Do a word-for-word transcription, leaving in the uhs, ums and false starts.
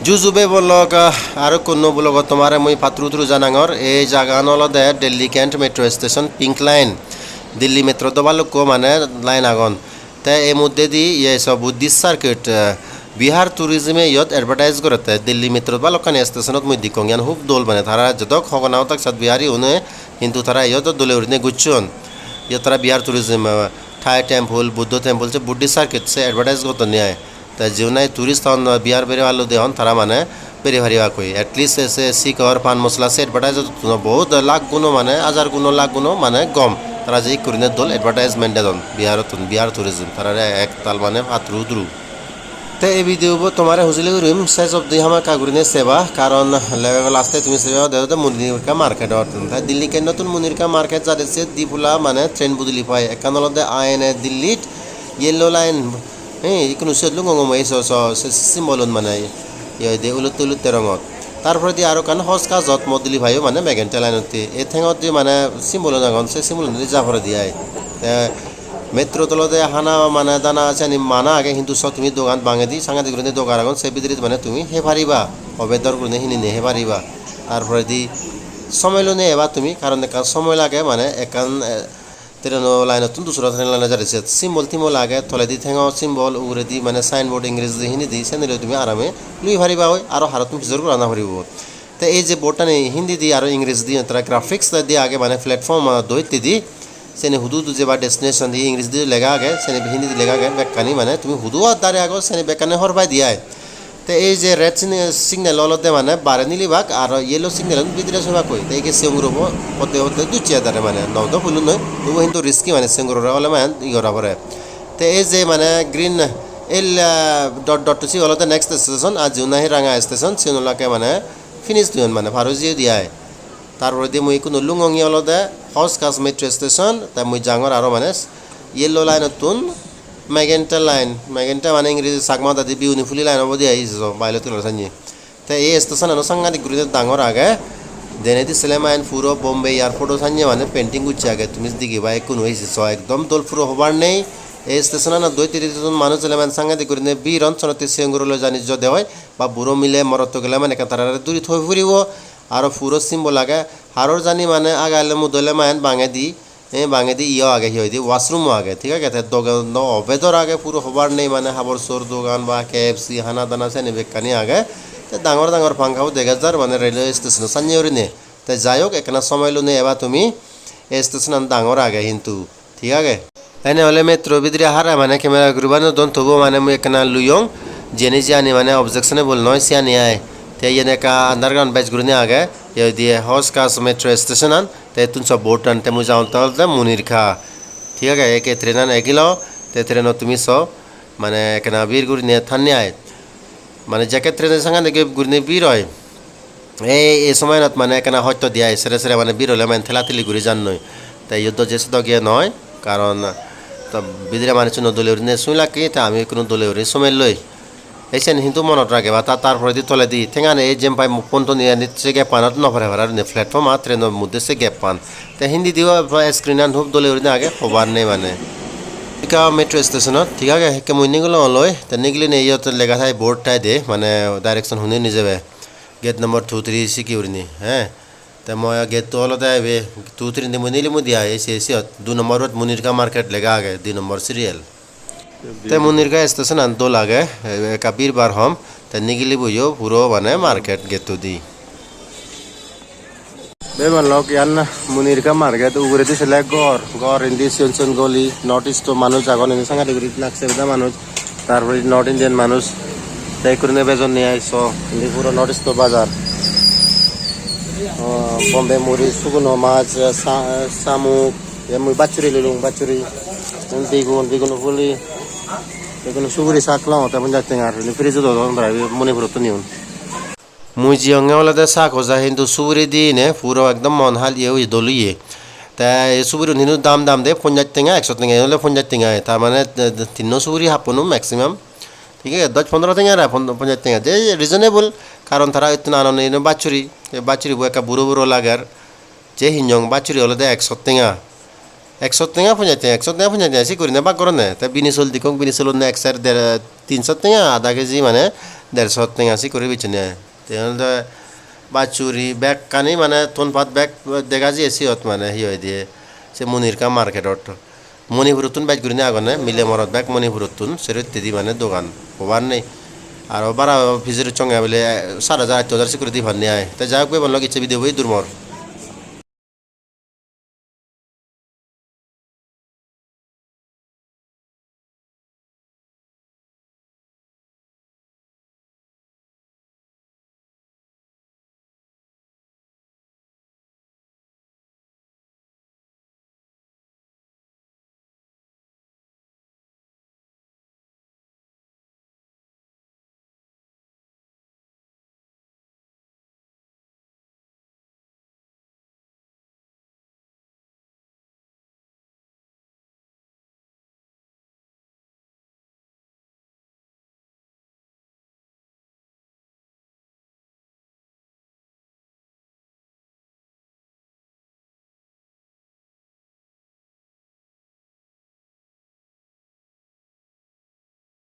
Ju ju bhei bon lok, ah, aro ekko nuo vlog-ot tomare mui patturu turu janangor. Ei jagagan olode Delhi Cantt Metro Station, Pink Line. Delhi Metro-t do balukko mane line agon. Te ei moddedi iye so Buddhist Circuit, eh, Bihar Tourism-e iyot advertise gorette. Delhi Metro-t balokkani station-ot mui dekkong, iyan hub dol, mane tara jodok hogona odak sat Bihari-une, hintu tara iyot do dole gurinei gocchon. Iyot tara Bihar Tourism, eh, Thai Temple, Buddho Temple, se Buddhist Circuit se advertise gottonde ai. Te jiun nahi tourist hon, Bihar berebar lode hon, tara mane bere paribakkoi. At least se, se sikar, pan mosola se advertise-ottun bohut lakh guno, mane hajar guno, lakh guno mane gom. Tara je ikko gurinei dol advertisement dedon Biharottun, Bihar tourism. Tarare ektal mane patturu turu. Te ei video bo tomare hujuli gurim, ses obdi hamakkai gurinei seba, karon le-, last-e tumi seba de, de Munirka market-ot. Te Delhi Cantt-ottun Munirka market jade se di pola mane train bodoli pai. Ekkan olode I N A Delhi-t, Yellow Line, he, ikkunu siyot lungong mui, so, so, se symbol-un mane, ye hoide olotte olotte rongot. Tar poredi aro ekkan Hoj Kajot mo duli payo mane Magenta Line-otte. E thengotte mane symbol-un agon, se symbol-un di ja poredi ai. Te metro-t olode hana mane dana siyani mana age, hintu sot tumi dogan bangedi sangadik gurinei dogan agon, se bidiredi mane tumi hei pariba, obe dor gurinei hinine hei pariba. Tar poredi somoy loinei eba tumi, karon ekkan somoy lage mane ekkan, eh, Train-o line-ottun dusra train line-ot jare siyot symbol timbol age, toledi thengo symbol, uguredi mane signboard Engrejidi, Hindidi, senere tumi arame loi pariba oi, aro harottun pijor gora no poribo. Te ei je board-tani Hindidi aro Engrejidi tara graphics de age mane platform-o do hittedi, seni hudu hudu jeba destination di Engrejidi lega age, seni Hindidi lega age, bekkani mane tumi hudu addare ago seni bekkani hobor pai di ai. Te ei je red sign-, signal olode mane bare nilibak, aro yellow signal bidire sobakkoi. Te ege siyong gurobo potte potte ducche adare mane, no do pulun noi, tobu hintu risky mane siyong gurore ole mane i gora pore. Te ei je mane green el, ah, dot dot sibe olode next station, ar jiun nahi ranga station, siun olake mane finish duon mane par oi jiyedi ai. Tar poredi mui ikkunu lungong ye olode Hoj Kaj metro station, te mui jangor aro mane yellow line-ottun Magenta line, Magenta mane Engrejidi Chakma hodadi beautifully line obode ai, ijo violet colour sanye. Te ei station-ano sangadik gurine dangor age. Denedi sele mane puro Bombay Airport-o sanye mane painting gocche age, tumi digiba ikkunu ei so ekdom dol puro hobar nei. Ei station-ano doi tiri manuj ele mane sangadik gurine bir on, sonotte sigon guro loi jani jode oi, ba buro mile morotto gele mane ekka tarare duri thoi puribo. Aro puro symbol age, haror jani mane age ele mui dole mane bangedi, eh, bangedi iyo age, hi hoide, washroom-o age, thik age? Te dogan do obedor age, puro hobar nei, mane habor sor dogan ba K F C hana dana seni bekkani age. Te dangor dangor pankha-o dega jar mane railway station-o sanye gurinei. Te jai hok, ekkana somoy loinei eba tumi, ei station-an dangor age hintu, thik age? Ene ole metro bidire hara mane camera guribar no don, tobuo mane mui ekkana luyong, jeni jiyani mane objectionable noi siyani ai. Te iyen ekka underground bej gurinei age, ye hoide Hoj Kaj metro station-an, te ittun so board-an, te mui jangor olode Munirka. Thik age, eke train-an egilo, te train-ot tumi so, mane ekkana bir gurinei thanne ai. Mane jekke train-e sangadik gurinei bir oi. Ei, ei somoyanot mane ekkana hosto di ai, sere sere mane bir ole mane thela theli guri jannoi. Te iyot do je sedok ye noi, karon to bidire manucchuno dole gurinei sumi lakke, te ami ikkunu dole guri sumelloi. Ei sen hintu monot rageba, ta tar poredi toledi thengani ei jempai mukkun tun iyanit se gap-anot no pore para gurinei, platform ar train-o moddhe se gap-an. Te Hindi diyo screen-an hub dole gurinei age, hobar nei mane. Ekka metro station-ot, thik age, ekke mui nigilongoloi, te nigilinei iyot lega thai board thai de, mane direction hune nejebe. Gate number two three siki gurinei, he. Te mui gate-to olode ibe two three indi mui nigilimo de ai, se siyot dui number-ot Munirka Market lega age, dui number serial. Te Munirka station-an dol age, ekka bir bar hom, te nigiliboyo puro mane market gate-to di. Bebon lok iyan Munirka market, uguredi sele ghor, ghor indi sigon sigon goli, North East-o manuj agon indi sangadi guri lakse beda manuj, tar pore North Indian manuj, te ekkurine bejonne ai so, indi puro North East-o bazar. Oh, Bombay muri, suguno mach, sa-, samuk, te mui bachuri lulung, bachuri, begun, beguno puli, beguno suguri sak longotte ponjaj tengar, indi fridge-ot don, Manipur-ottun iyon. Mui jiyonge olode sak hoja, hintu suguri dine puro ekdom mon hal iye oye, dol oye. Te ei suguriun hintu dam dam de, ponjaj tenga, ekso tenga, iyen ole ponjaj tenga ai. Tar mane, eh, tinno suguri happonu maximum. Thik age, dos pondro tenga ra pon-, ponjaj tenga. Je reasonable, karon tara ittun anonne ino bachuri, ei bachuribo ekka buro buro lager. Je hinjong bachuri olode ekso tenga. Ekso tenga ponjaj tenga, ekso tenga ponjaj tenga, se gurine bak goronne. Te bini sol dikkong, bini solonne ek ser der, tinso tenga ada keji mane Derso tenga sikkuri bicchonde ai. Te olode bachuri bekkani mane ton pat bek dega jiye siyot, mane hi hoide se Munirka market-ot. Manipurottun bej gurinei agonne, mile morot bek Manipurottun, sero hittedi mane dogan hobar nei. Aro bara pijedi songe bile sat hajar atto hajar sikkuri di panne ai. Te jai hok, bebon lok icche video bo idur mor.